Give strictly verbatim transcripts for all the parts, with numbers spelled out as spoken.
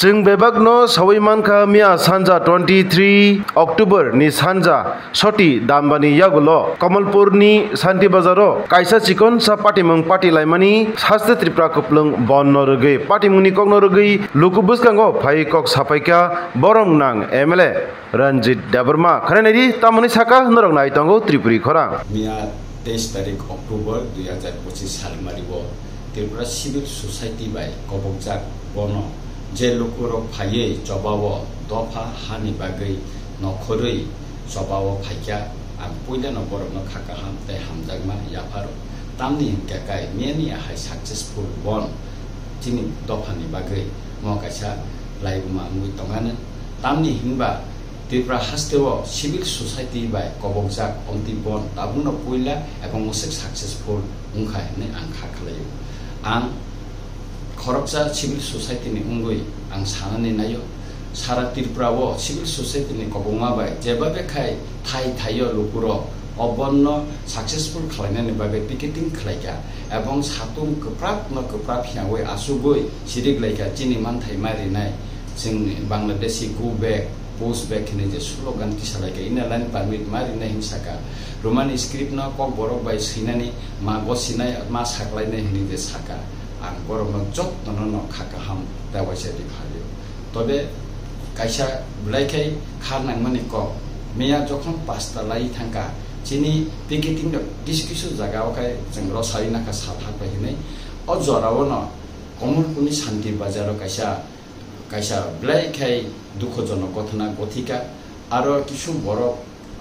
Chwng bebakno sawi mankha, miya sanja twenty three October ni sanja soti dambani yagulo Kamalpur ni Santi Bazar o kaisa chikon sa patimung patilaimani haste Tripura kuplung bon no rwgwi patimung ni kok no rwgwi luku bwskango phai kok sapaikha borom nang M L A Ranjit Debbarma. Khwnai naidi tamoni saka norok nai tongo Tripuri khorang. Miya teis tarik October dui hajar pochis salmari o Tripura Civil Society bai kobokjak bono je lukurok phaiwi chobao dopha hani bagwi nokhorwi chobao phaikha, ang puilano borokno kha kaham tei hamjakma yapharo. Tamni hinkhe kai miyani ahai successful bon chini dophani bagwi mo kaisa laibuma wngwi tongani. Tamni hinba Tripura hasteo civil society bai kobokjak omtwi bon tabukno puila ebong mwswk successful wngkha hinwi ang kha khlaio. Ang khoroksa civil society ni wngwi ang sanani naio, sara Tripura o civil society ni kobokma bai jeba bekhai thai thaio lukurok o bonno successful khlainani bagwi picketing khlaikha ebong satung kwprak no kwprak phiyawi asugwi sirik laikha chini manthai ma rinai. Chwng Bangladeshi go back, post back hinwi je slogan tisalaikha, Inner Line Permit ma rinai hinwi saka. Roman script no Kokborok bai swinani ma gosinai ma saklainai hinwi je saka. Ang borokno jotono no kha kaham tei waisa ri phalio. Tobe kaisa belai khai kha nangmani kok. Miya jokhon pasta lai thangkha, chini picketing no kisu kisu jaga o khai chwng rosai nakha sal hakbai hinwi. O jora o no Kamalpur ni Santi Bazar o kaisa kaisa belai khai dukhojonok gothona gothika, aro kisu borok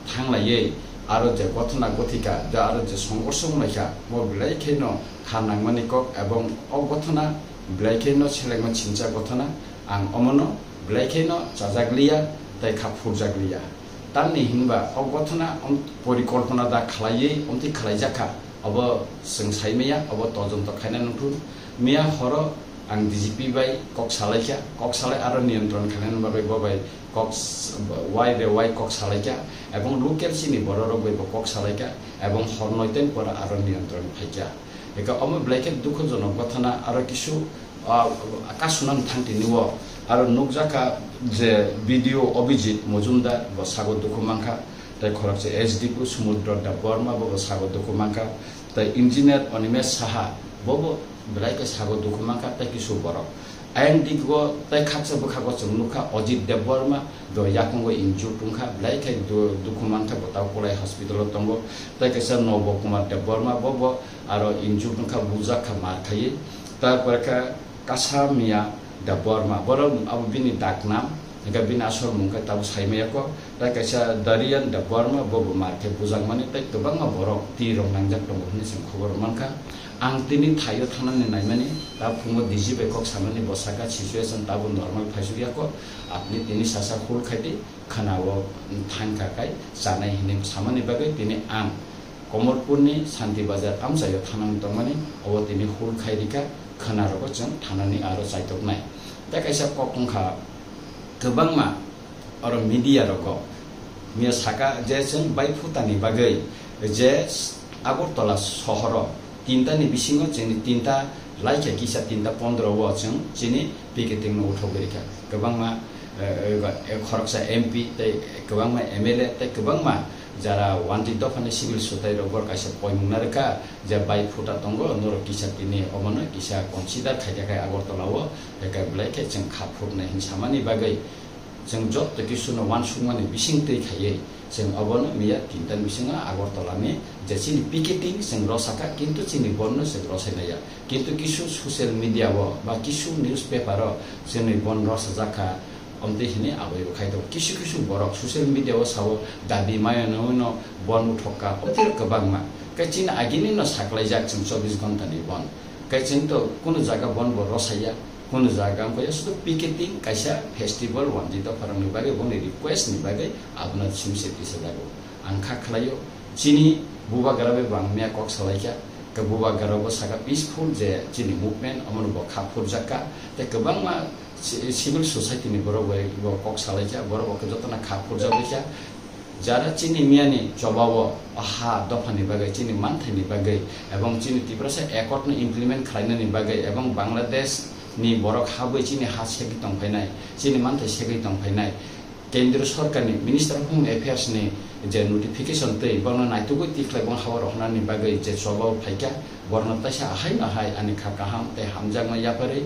thanglaiwi aro je gothona gothika, je aro je songorso wnglaikha, bo belai khaino kha nangmani kok, ebong o gothona belai khaino selengma singcha gothona, ang omono belai khaino chajakliya tei kha phurjakliya. Tamni hinba o gothona om-, porikolpona da khlaiwi omtwi khlaijakha, obo chwng saimaya, obo todonto khaina nukthung. Miya horo ang D G P bai kok salaikha, kok salai aro niyantron khainani bagwi bo bai kok s-, wai re wai kok salaikha, ebong local chini bororok bai bo kok salaikha, ebong hor noiten pora aro niyantron phaikha. Eka omo belai khe dukhojonok gothona aro kisu, ah, kasunani thang tini o aro nukjakha je B D O Abhijit Mojumdar bo sago dukhu mankha, tei khoroksa S D P O Sumudro Debbarma bo bo sago dukhu mankha, tei engineer Animesh Saha bo bo belai khe sago dukhu mankha tei kisu borok. Ayang digo tei khaksa bwkhago chwng nukha Ajit Debbarma bo yakungo injured wngkha, belai khe du-, dukhu mankha bo tabuk Kolai hospital o tongo, tei kaisa Nobo Kumar Debbarma bo bo aro injured wngkha, bujak kha mar khaiwi. Tarpore khe Kasa Miya Debbarma, borok abo bini daknam, hingkhe bini asol mung khe tabuk saimaya kho. Tei kaisa Darian Debbarma, bo bo mar khe bujakmani tei kwbangma borok twi rok nangjak tongo hwnwi chwng khobor mankha. Ang tini thaio thangnani naimani, ta phungo D G bai kok samani bo saka situation tabuk normal phaisukya kho, apni tini sasa hul khaidi khwnao thangkha kai chanai hwnwi samani bagwi tini ang Komorpurni Santi Bazar amchaio thanani tongmani, obo tini hul khai rikha, khwnarogo chwng thanani aro chaitoknai. Tei kaisa kok wngkha, kwbangma oro media rogo miya saka je chwng bai phutani bagwi je Agartala sohoro tinta ni bisingo chini tinta laikha kisa tinta pondro o chwng chini picketing no uthogwi rikha. Kwbangma, eh, eh, khoroksa M P tei kwbangma M L A tei kwbangma jara wanjwi dophani civil sotai rok bor kaisa poimung narwkha je bai phuta tongo, norok kisa tini omono kisa consider khaikha khai Agartala o, eka belai khe chwng kha phutnai hin samani bagwi chwng joto kisuno uansukmani bising twi khaiwi chwng obono miya tinta ni bisingo Agartala ni je chini picketing chwng rosakha, kintu chini bonno chwng rosai maya. Kintu kisu social media o ba kisu newspaper o chini bon rosajak kha, omtwi hini aboi bo khai tongo. Kisu kisu borok social media o sao dabi maya no no bon uthok kha, othai kwbangma. Khe chini agini no saklaijak chwng chobbish ghonta ni bon. Khe chwng to kunu jaga bon bo rosaya, kunu jaga wngkha ya sudu picketing kaisa festival wanjwi dopharok ni bagwi boni request ni bagwi abono simse tisajago. Ang kha khlaio, chini bubagra bai bo ang miya kok salaikha, khe bubagra bo saka peaceful je chini movement, omono bo kha phurjak kha, tei kwbangma ci-, civil society ni borok bai bo kok salaikha, borok bo khe jotono kha phurjak baikha. Jara chini miyani chobao ha dophani bagwi, chini manthai ni bagwi, ebong chini Tiprasa accord no implement khlainani bagwi, ebong Bangladesh ni borok habwi chini ha segwi tongphainai, chini manthai segwi tongphainai. Kendriya Sorkarni Minister of Home Affairs ni je notification twi bono naitugwi tikhlai bong hao rohornani bagwi je chobao phaikha, borno taisa ahaino hai ani kha kaham tei hamjakma yapharwi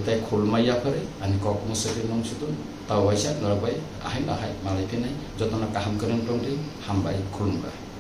tei khulma yapharwi ani kok mwswkhe nung sutun. Tao waisa norok bai ahaino hai malai phinai, jotono kaham kwrwng tongdi, hambai, khulumkha.